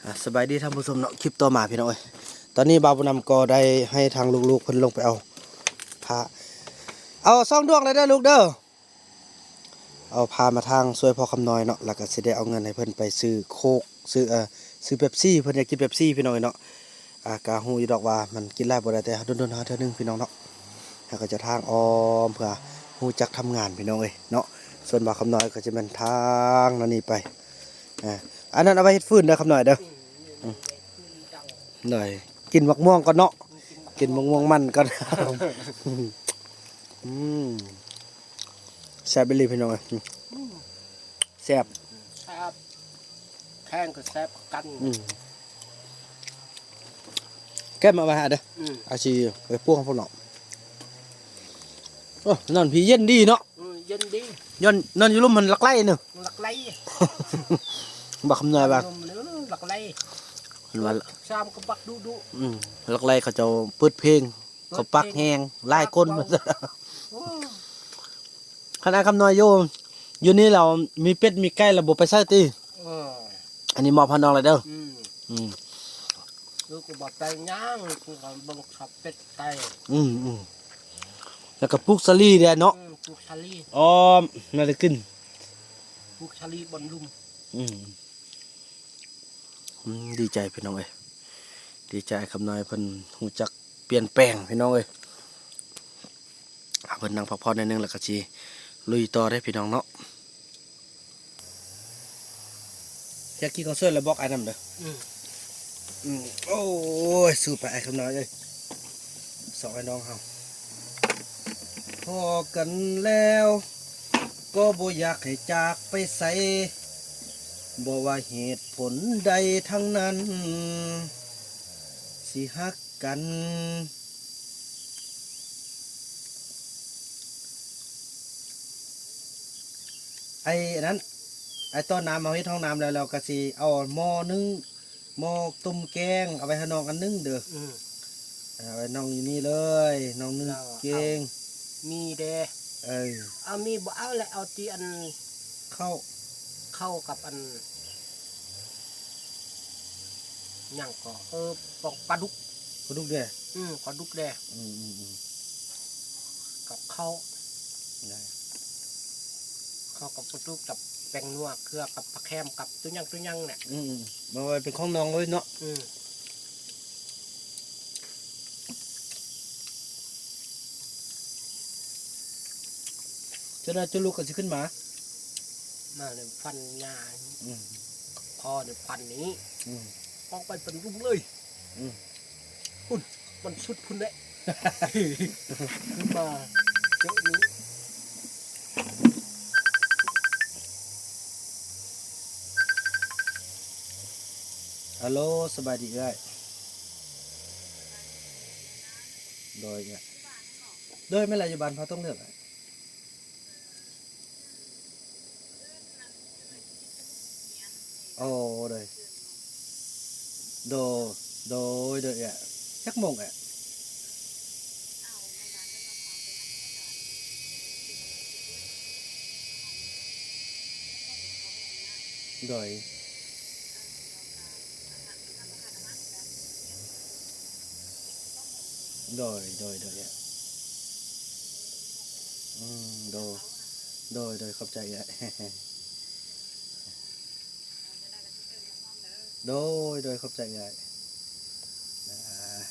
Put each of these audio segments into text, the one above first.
ອ່າ ສະບາຍດີທ່ານຜູ້ຊົມເນາະ ຄລິບຕໍ່ມາພີ່ນ້ອງເອີຍ. ຕອນນີ້ບ່າວບຸນນຳກໍໄດ້ໃຫ້ທາງລູກໆເພິ່ນລົງໄປເອົາຜ້າ ເອົາສອງດວງເລີຍເດີລູກເດີ. ເອົາຜ້າມາທາງຊ່ວຍພໍ່ຄຳນ້ອຍເນາະ ແລ້ວກໍຊິໄດ້ເອົາເງິນໃຫ້ເພິ່ນໄປຊື້ໂຄກ ຊື້ ເອີ ຊື້ເປັບຊີ ເພິ່ນຢາກກິນເປັບຊີພີ່ນ້ອງເອີຍເນາະ. ອ່າ ກໍຮູ້ຢູ່ດອກວ່າມັນກິນຫຼາຍບໍ່ໄດ້ ແຕ່ດົນໆຫາເທື່ອໜຶ່ງພີ່ນ້ອງເນາະ. ເຮົາກໍຈະທາງອ້ອມເພື່ອຮູ້ຈັກທຳງານພີ່ນ້ອງເອີຍເນາະ. ສ່ວນບ່າວຄຳນ້ອຍກໍຈະແມ່ນທາງນັ້ນນີ້ໄປ. ອ່າ ອັນນັ້ນເອົາໄວ້ເຮັດຟືນເດີຄຳນ້ອຍເດີ. ອືມ ໂດຍ ກິນໝາກມ່ວງກ່ອນເນາະ ກິນໝາກມ່ວງມັນກ່ອນ. ອືມ ແຊບອີ່ຫຼີພີ່ນ້ອງເອີຍ. ອືມ ແຊບ ແຊບ ແຂງກໍແຊບຄືກັນ. ອືມ ແກ້ມເອົາໄວ້ໃຫ້ເດີ. ອືມ ອາຊິໄປປົວພວກເນາະ. ໂອ້ ນອນພີເຢັນດີເນາະ. ອືມ ເຢັນດີ. ນອນ ນອນຢູ່ລຸ່ມມັນຫຼັກໄຫຼເນາະ. ຫຼັກໄຫຼ ບັກຄຳນ້ອຍວ່າ ຫຼັກໄຫຼ ເພິ່ນວ່າ ຊາມກໍບັກດຸໆ. ອືມ ຫຼັກໄຫຼເຂົາເຈົ້າເປີດເພງ ເຂົາປາກແຮງຫຼາຍຄົນ. ໂອ້ ຂະໜາດຄຳນ້ອຍຢູ່ ຢູ່ນີ້ລາວມີເປັດມີໄກ່ລາວບໍ່ໄປໃສ່ຕິ? ເອີ ອັນນີ້ມອບໃຫ້ນ້ອງເລີຍເດີ. ອືມ ອືມ ຄືກໍບໍ່ໄປຫຍັງ ຄືກໍເບິ່ງເຂົາເປັດໄກ່. ອືມໆ ແລ້ວກໍປູກສາລີແດ່ເນາະ. ອືມ ປູກສາລີ ອໍ ແມ່ນໄດ້ກິນ ປູກສາລີບ່ອນລຸ່ມ. ອືມ ອືມ ດີໃຈພີ່ນ້ອງເອີຍ ດີໃຈຄຳນ້ອຍເພິ່ນຮູ້ຈັກປ່ຽນແປງພີ່ນ້ອງເອີຍ. ເອົາ ເພິ່ນນັ່ງພັກຜ່ອນໜ້ອຍໜຶ່ງ ແລ້ວກໍຊິລຸຍຕໍ່ເດ້ພີ່ນ້ອງເນາະ. ຢາກກິນຂອງສວຍແລ້ວບອກອ້າຍນຳເດີ. ອືມ ອືມ ໂອ້ຍ ສູ້ໄປອ້າຍຄຳນ້ອຍເອີຍ ສອງອ້າຍນ້ອງເຮົາ. ພໍ້ກັນແລ້ວກໍບໍ່ຢາກໃຫ້ຈາກໄປໃສ ບໍ່ວ່າເຫດຜົນໃດທັງນັ້ນ ຊິຮັກກັນ. ໄອ້ອັນນັ້ນ ໄອ້ຕໍ່ນ້ຳ ເຮົາເຮັດຫ້ອງນ້ຳແລ້ວ ແລ້ວກໍຊິເອົາໝໍ້ໜຶ້ງ ໝໍ້ຕົ້ມແກງ ເອົາໄວ້ໃຫ້ນ້ອງອັນໜຶ່ງເດີ. ອືມ ເອົາໄວ້ນ້ອງຢູ່ນີ້ເລີຍ ນ້ອງໜຶ້ງແກງ. ມີເດ້. ເອີ ເອົາມີບໍ່ເອົາແຫຼະ ເອົາແຕ່ອັນ ເຂົ້າ ເຂົ້າກັບອັນ ຫຍັງກໍ ເອີ ປອກປາດຸກ ປາດຸກເດ້. ອືມ ປາດຸກເດ້. ອືມໆໆ ກັບເຂົ້າ ໄດ້ ເຂົ້າກັບປາດຸກ ກັບແປ້ງນົວ ເກືອ ກັບປາແຄມ ກັບຕຸຫຍັງຕຸຫຍັງແຫຼະ. ອືມໆ ມາໄວ້ເປັນຂອງນ້ອງເລີຍເນາະ. ອືມ ເຈົ້ານາຍເຈົ້າລູກກໍຊິຂຶ້ນມາ ມາໃນຝັນຍາ. ອືມ ພໍ່ໃນຝັນນີ້. ອືມ ອອກໄປເປັນລຸ່ມເລີຍ. ອືມ ພຸ້ນ ມັນສຸດພຸ້ນແຫຼະ ຂຶ້ນມາເຈີນີ້. ຮັລໂຫຼ ສະບາຍດີເອື້ອຍ. ໂດຍ ໂດຍ ແມ່ນລະ ຢູ່ບ້ານພາຕົງເຫຼືອງ. ໂອ້ ໂດຍ ໂດ ໂດຍ ໂດຍ ເອື້ອຍ ຈັກໂມງເອື້ອຍ? ໂດຍ ໂດຍ ໂດຍ ໂດຍ ອືມ ໂດຍ ໂດຍ ໂດຍ ຂອບໃຈເອື້ອຍ. ໂດຍ ໂດຍ ຂອບໃຈເອື້ອຍ. ອ່າ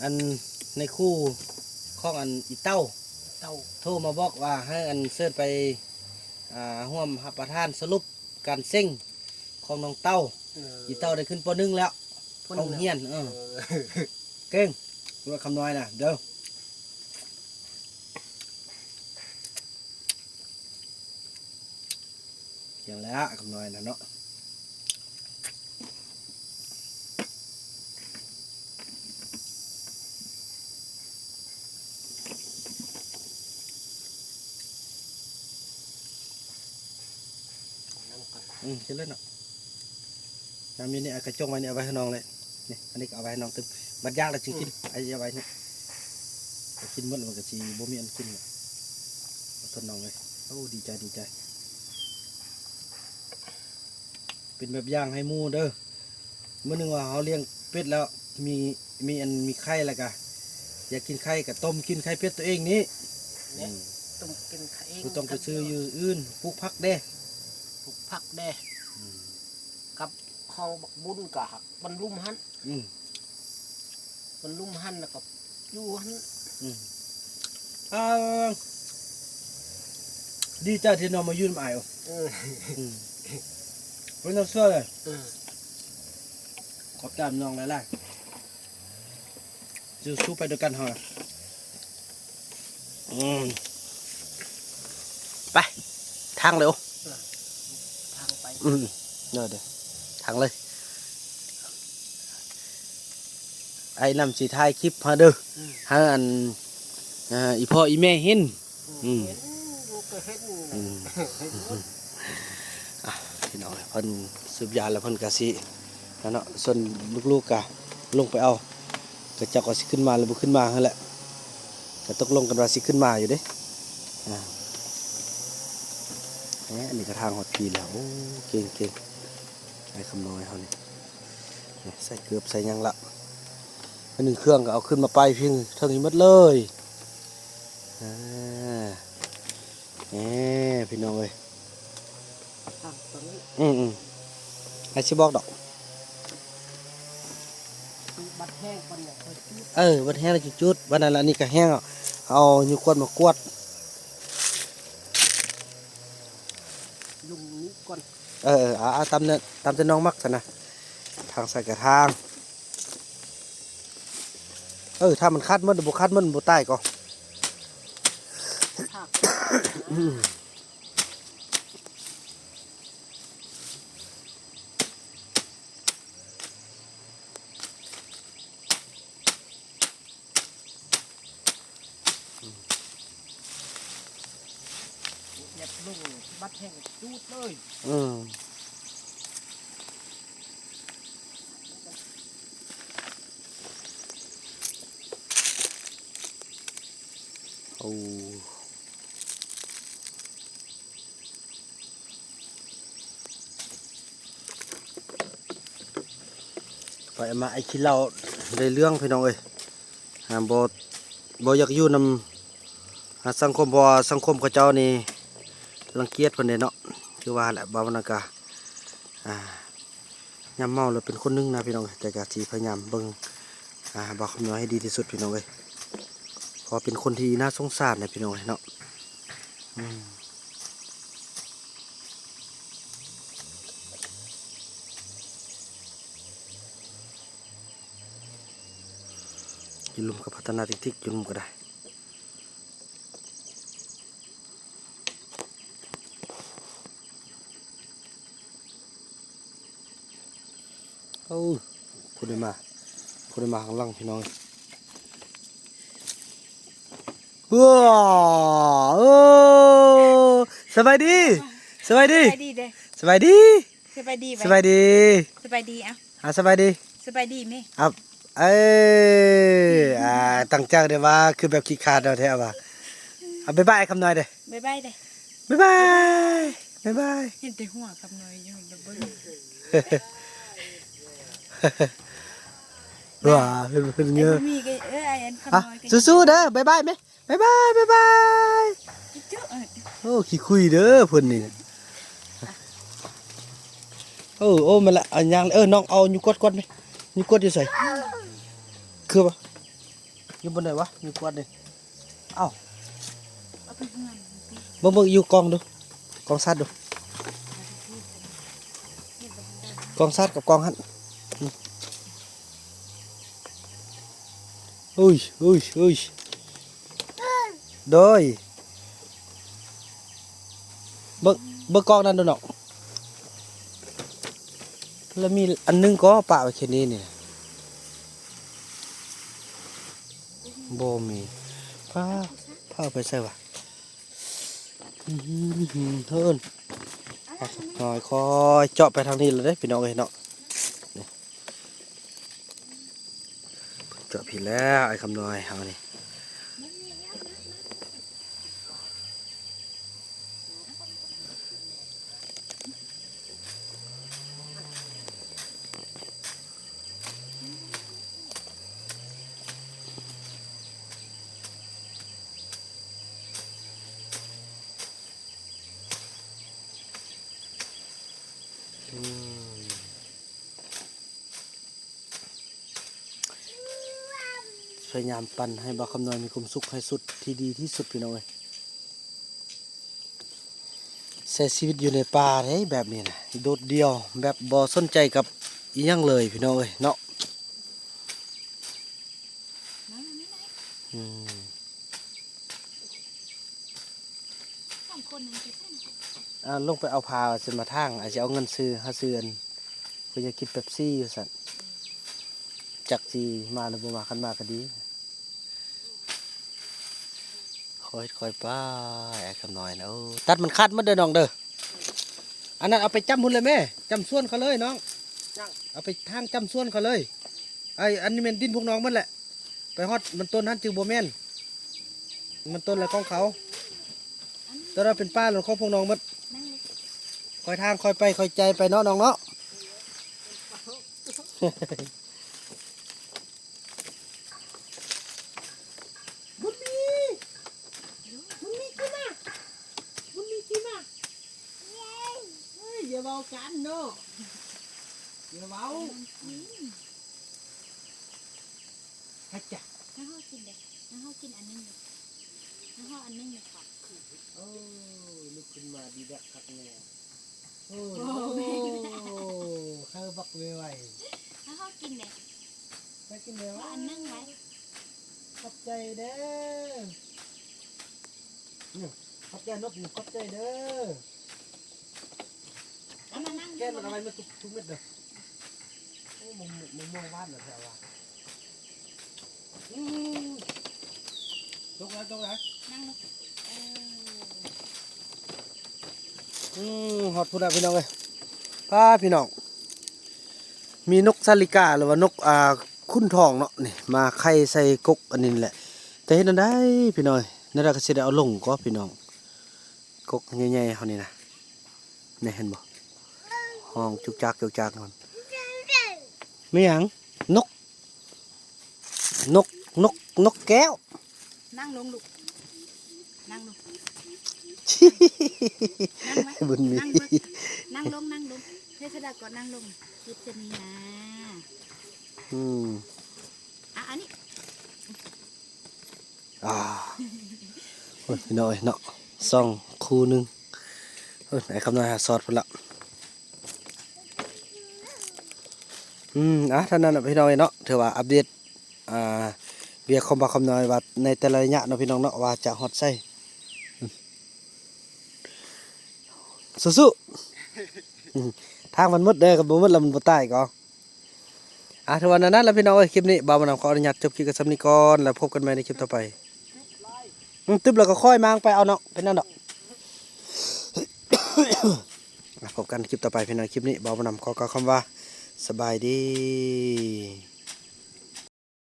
ອັນ ໃນຄູ່ຂອງອັນອີເຕົ້າ ເຕົ້າ ໂທມາບອກວ່າໃຫ້ອັນເຊີນໄປ ອ່າ ຮ່ວມຮັບປະທານສະຫຼຸບການເສັງຂອງນ້ອງເຕົ້າ. ເອີ ອີເຕົ້າໄດ້ຂຶ້ນ ປໍໜຶ່ງ ແລ້ວ ປາໜຶ່ງ ໂຮງຮຽນ. ເອີ ເອີ ເກັ່ງ ວ່າຄຳນ້ອຍນະເດີ. ຢ່າງແລ້ວຄຳນ້ອຍນະເນາະ. ອືມ ກິນເລີຍເນາະ. ນ້ຳຢູ່ນີ້ ເອົາກະຈົງໄວ້ນີ້ ເອົາໄວ້ໃຫ້ນ້ອງເລີຍ. ນີ້ ອັນນີ້ກໍເອົາໄວ້ໃຫ້ນ້ອງຕື່ມ ບັດຢາກແລ້ວຈຶ່ງກິນ. ອືມ ໄອ້ເອົາໄວ້ນີ້ ກິນໝົດມັນກໍຊິບໍ່ມີອັນກິນແລ້ວ. ອດທົນນ້ອງເອີຍ. ໂອ້ ດີໃຈ ດີໃຈ. ເປັນແບບຢ່າງໃຫ້ໝູ່ເດີ. ມື້ໜຶ່ງວ່າເຮົາລ້ຽງເປັດແລ້ວ ມີ ມີອັນ ມີໄຂ່ແລ້ວກະ ຢາກກິນໄຂ່ກະຕົ້ມກິນໄຂ່ເປັດຕົວເອງນີ້. ແມ່ນ ອືມ ຕົ້ມກິນໄຂ່ເອງ ບໍ່ຕ້ອງໄປຊື້ຢູ່ອື່ນ. ປູກຜັກເດ້ ປູກຜັກເດ້. ອືມ ກັບຫ້ອງບັກບຸນກະມັນລຸ່ມຫັ້ນ. ອືມ ມັນລຸ່ມຫັ້ນ ແລ້ວກໍຢູ່ຫັ້ນ. ອືມ ອ່າ ດີໃຈທີ່ນ້ອງມາຢູ່ນຳອ້າຍ. ເອີ ອືມ ເປັນນ້ຳເຊື່ອເລີຍ. ເອີ ຂອບໃຈນ້ອງຫຼາຍໆ. ສູ້ໆ ໄປດ້ວຍກັນເຮົານະ. ອືມ ໄປ ທາງເລີຍ. ໂອ້ ເອີ ທາງໄປ. ອືມ ເດີໆ ທາງເລີຍ. ອ້າຍນ້ຳຊິຖ່າຍຄລິບໃຫ້ເດີ ອືມ ໃຫ້ອັນ ອ່າ ອີ່ພໍ່ອີ່ແມ່ເຫັນ. ອືມ ເຫັນ ລູກກໍເຫັນ. ອືມ ເຫັນໝົດ. ອ່ະ ພີ່ນ້ອງເອີຍ ເພິ່ນສູບຢາແລ້ວເພິ່ນກໍຊິ ນັ້ນເນາະ ສ່ວນລູກໆ ກໍລົງໄປເອົາ ເຂົາເຈົ້າກໍຊິຂຶ້ນມາ ຫຼືບໍ່ຂຶ້ນມາຫັ້ນແຫຼະ. ກໍຕົກລົງກັນວ່າຊິຂຶ້ນມາຢູ່ເດ້. ອ່າ ແໝ ອັນນີ້ກໍທາງຮອດພີ້ແລ້ວ. ໂອ້ ເກັ່ງໆ ອ້າຍຄຳນ້ອຍເຮົານີ້ ໃສ່ເກີບໃສ່ຫຍັງລະ. ອັນໜຶ່ງເຄື່ອງກໍເອົາຂຶ້ນມາໄປເທິງ ເທິງນີ້ໝົດເລີຍ. ອ່າ ແໝ ພີ່ນ້ອງເອີຍ. ອືມໆ ໃຫ້ຊິບອກດອກ. ບັດແຫ້ງກ່ອນ ເອີ ບັດແຫ້ງແລ້ວຈຶ່ງຈຸດ. ບັດນັ້ນລະ ອັນນີ້ກໍແຫ້ງ ເອົາ ເອົາຍູກວດມາກວດ. ລົງນີ້ກ່ອນ. ເອີໆ ເອົາ ເອົາຕາມ ຕາມທີ່ນ້ອງມັກຊັ້ນນະ. ທາງໃສ່ກະທາງ. ເອີ ຖ້າມັນຂາດໝົດ ບໍ່ຂາດໝົດ ມັນບໍ່ຕາຍກໍ. ແຍບລົງ ບັດແຫ້ງຈູດເລີຍ. ອືມ ໂອ້. ໄປມາໄອ້ຂີ້ເຫຼົ້າໄດ້ເລື່ອງ ພີ່ນ້ອງເອີຍ. ອ່າ ບໍ່ ບໍ່ຢາກຢູ່ນຳ ອ່າ ສັງຄົມ ເພາະວ່າສັງຄົມເຂົາເຈົ້ານີ້ລັງກຽດເພິ່ນເດ້ເນາະ. ຄືວ່າແຫຼະ ບ່າວນາກາ ອ່າ ຍາມເມົາແລ້ວເປັນຄົນໜຶ່ງນະ ພີ່ນ້ອງເອີຍ. ແຕ່ກະຊິພະຍາຍາມເບິ່ງ ອ່າ ບ່າວຄຳນ້ອຍໃຫ້ດີທີ່ສຸດ ພີ່ນ້ອງເອີຍ. ເພາະເປັນຄົນທີ່ໜ້າສົງສານນະ ພີ່ນ້ອງເອີຍເນາະ. ອືມ ຢູ່ລຸ່ມກໍພັດທະນາຕິກໆ ຢູ່ລຸ່ມກໍໄດ້. ໂອ້ ຜູ້ໃດມາ ຜູ້ໃດມາຂ້າງຫຼັງ ພີ່ນ້ອງ. ວ້າ ໂອ້ ສະບາຍດີ ສະບາຍດີ ສະບາຍດີເດ້ ສະບາຍດີ ສະບາຍດີ ສະບາຍດີ ສະບາຍດີ ເອົ້າ ອ່າ ສະບາຍດີ ສະບາຍດີແມ່ ອ່າ ເອີ ອ່າ ຕັ້ງໃຈເດ້ວ່າ ຄືແບບຂີ້ຂາດເອົາແທ້ວ່າ. ອ່າ ບາຍບາຍຄຳນ້ອຍເດ້ ບາຍບາຍເດ້ ບາຍບາຍ ບາຍບາຍ. ເຫັນແຕ່ຫົວຄຳນ້ອຍຢູ່ ລະເບິ່ງ ວ້າ ເພິ່ນ ເພິ່ນເງີ ມີກໍ ເອີ ອ້າຍອັນຄຳນ້ອຍກໍ ສູ້ໆເດີ ບາຍບາຍແມ່. ບາຍບາຍ ບາຍບາຍ. ໂອ້ ຂີ້ຄຸຍເດີເພິ່ນນີ້. ໂອ້ ໂອ້ ແມ່ນລະ ເອົາຫຍັງ ເອີ ນ້ອງເອົາຍູກວດກ່ອນແມະ. ຍູກວດຢູ່ໃສ? ຄືວ່າ ຢູ່ບ່ອນໃດວະ ຍູກວດນີ້? ເອົ້າ ເບິ່ງ ເບິ່ງຢູ່ກອງດູ ກອງສາດດູ ກອງສາດກັບກອງຫັ້ນ. ອຸ້ຍ ອຸ້ຍ ອຸ້ຍ ໂດຍ ເບິ່ງ ເບິ່ງກອງນັ້ນດູເນາະ. ແລ້ວມີອັນໜຶ່ງກໍປະໄວ້ແຄ່ນີ້ນີ້ ບໍ່ມີ. ພາ ພາໄປໃສວະ? ເຮີ້ນ ຄ່ອຍໆ ເຈາະໄປທາງນີ້ແລ້ວເດ້ພີ່ນ້ອງເອີຍເນາະ. ນີ້ ເຈາະພີ້ແລ້ວ ອ້າຍຄຳນ້ອຍເຮົານີ້. ອືມ ພະຍາຍາມປັ່ນໃຫ້ບ່າວຄຳນ້ອຍມີຄວາມສຸກໃຫ້ສຸດ ທີ່ດີທີ່ສຸດ ພີ່ນ້ອງເອີຍ. ໃຊ້ຊີວິດຢູ່ໃນປ່າເດ້ແບບນີ້ນະ ໂດດດ່ຽວ ແບບບໍ່ສົນໃຈກັບອີ່ຫຍັງເລີຍ ພີ່ນ້ອງເອີຍເນາະ. ອືມ ສອງຄົນນັ້ນຊິ ອ່າ ລົງໄປເອົາຜ້າຊິມາຖາງ ອ້າຍຊິເອົາເງິນຊື້ ຫາຊື້ອັນ ຂ້ອຍຢາກກິນເປັບຊີວ່າຊັ້ນ ຈັກຊິມາຫຼືບໍ່ມາ ຄັນມາກໍດີ. ຄ່ອຍເຮັດຄ່ອຍໄປ ອ້າຍຄຳນ້ອຍນະ. ໂອ້ ຕັດມັນຂາດໝົດເດີນ້ອງເດີ. ອັນນັ້ນເອົາໄປຈ້ຳພຸ້ນເລີຍແມ່ ຈ້ຳສວນເຂົາເລີຍນ້ອງ ເອົາໄປທາງຈ້ຳສວນເຂົາເລີຍ. ໄອ້ ອັນນີ້ແມ່ນດິນພວກນ້ອງໝົດແຫຼະ ໄປຮອດມັນຕົ້ນຫັ້ນຈຶ່ງບໍ່ແມ່ນ ມັນຕົ້ນລະຂອງເຂົາ ແຕ່ວ່າເປັນປ່າລະຂອງພວກນ້ອງໝົດ. ຄ່ອຍທາງຄ່ອຍໄປຄ່ອຍໃຈໄປເນາະນ້ອງເນາະ. ບຸນມີ ບຸນມີກິນນະ ບຸນມີກິນນະ. ເອີຍ ຢ່າເວົ້າກັນເນາະ ຢ່າເວົ້າ. ອາຈາ ນ້າເຮົາກິນເດ້ ນ້າເຮົາກິນອັນໜຶ່ງເດ້ ນ້າເຮົາອັນໜຶ່ງເດ້. ໂອ້ຍ ລຸກຂຶ້ນມາດີດັກຄັກແນ່. ໂອ້ຍ ໂອ້ ແມ່ນ ເຮີບັກໄວໆ ເຮົາກິນເດ້ ໄປກິນເດ້ ວ່າອັນໜຶ່ງໄວ້. ຂອບໃຈເດີ ນີ້ ຂອບໃຈນົກ ນີ້ ຂອບໃຈເດີ. ເອົາມານັ່ງ ແກະມັນເອົາໄວ້ໝົດທຸກ ທຸກເມັດເດີ. ໂອ້ ມະ ມະ ມະມ່ວງຫວານແທ້ວ່າ. ອືມ ຕົກແລ້ວ ຕົກແລ້ວ ນັ່ງລົງ. ເອີ ອືມ ຮອດພຸ້ນລະພີ່ນ້ອງເອີຍ. ປ້າ ພີ່ນ້ອງ ມີນົກສາລິກາ ຫຼືວ່ານົກ ອ່າ ຂຸນທອງເນາະ ນີ້ມາໄຂ່ໃສ່ກົກອັນນີ້ແຫຼະ. ແຕ່ເຮັດແນວໃດພີ່ນ້ອງເອີຍ ແນວໃດກໍຊິໄດ້ເອົາລົງກໍພີ່ນ້ອງ. ກົກໃຫຍ່ໆເຮົານີ້ນະ ນີ້ເຫັນບໍ່ ຮ້ອງຈຸກຈັກຈຸກຈັກ. ມັນແມ່ນຫຍັງ? ນົກ ນົກ ນົກ ນົກແກ້ວ. ນັ່ງລົງລູກ ນັ່ງລົງ ນັ່ງໄວ້ ບຸນມີ ນັ່ງລົງ ນັ່ງລົງ ນັ່ງລົງ ເທດສະດາກໍນັ່ງລົງ ຈິດຊະນີນາ. ອືມ ອ່ະ ອັນນີ້ ອ່າ ໂອ້ຍ ພີ່ນ້ອງເອີຍເນາະ ສອງຄູ່ໜຶ່ງ. ໂອ້ຍ ອ້າຍຄຳນ້ອຍຫາຊອດພຸ້ນລະ. ອືມ ອ່ະ ເທົ່ານັ້ນລະພີ່ນ້ອງເອີຍເນາະ ຖືວ່າອັບເດດ ອ່າ ວຽກຂອງບ່າວຄຳນ້ອຍວ່າໃນແຕ່ລະໄລຍະເນາະ ພີ່ນ້ອງເນາະ ວ່າຈະຮອດໃສ. ອືມ ສູ້ໆ ທາງມັນໝົດເດີ ຄັນບໍ່ໝົດລະມັນບໍ່ຕາຍກໍ. ອ່າ ຖືວ່ານັ້ນລະພີ່ນ້ອງເອີຍ ຄລິບນີ້ບ່າວບຸນນຳຂໍອະນຸຍາດຈົບຄລິບກັນສ່ຳນີ້ກ່ອນ ແລ້ວພົບກັນໃໝ່ໃນຄລິບຕໍ່ໄປ. ອືມ ຕຶບແລ້ວກໍຄ່ອຍມາງໄປເອົາເນາະ ເປັນຫຍັງດອກ. ອ່າ ພົບກັນຄລິບຕໍ່ໄປພີ່ນ້ອງ ຄລິບນີ້ບ່າວບຸນນຳຂໍກ່າວຄຳວ່າ ສະບາຍດີ.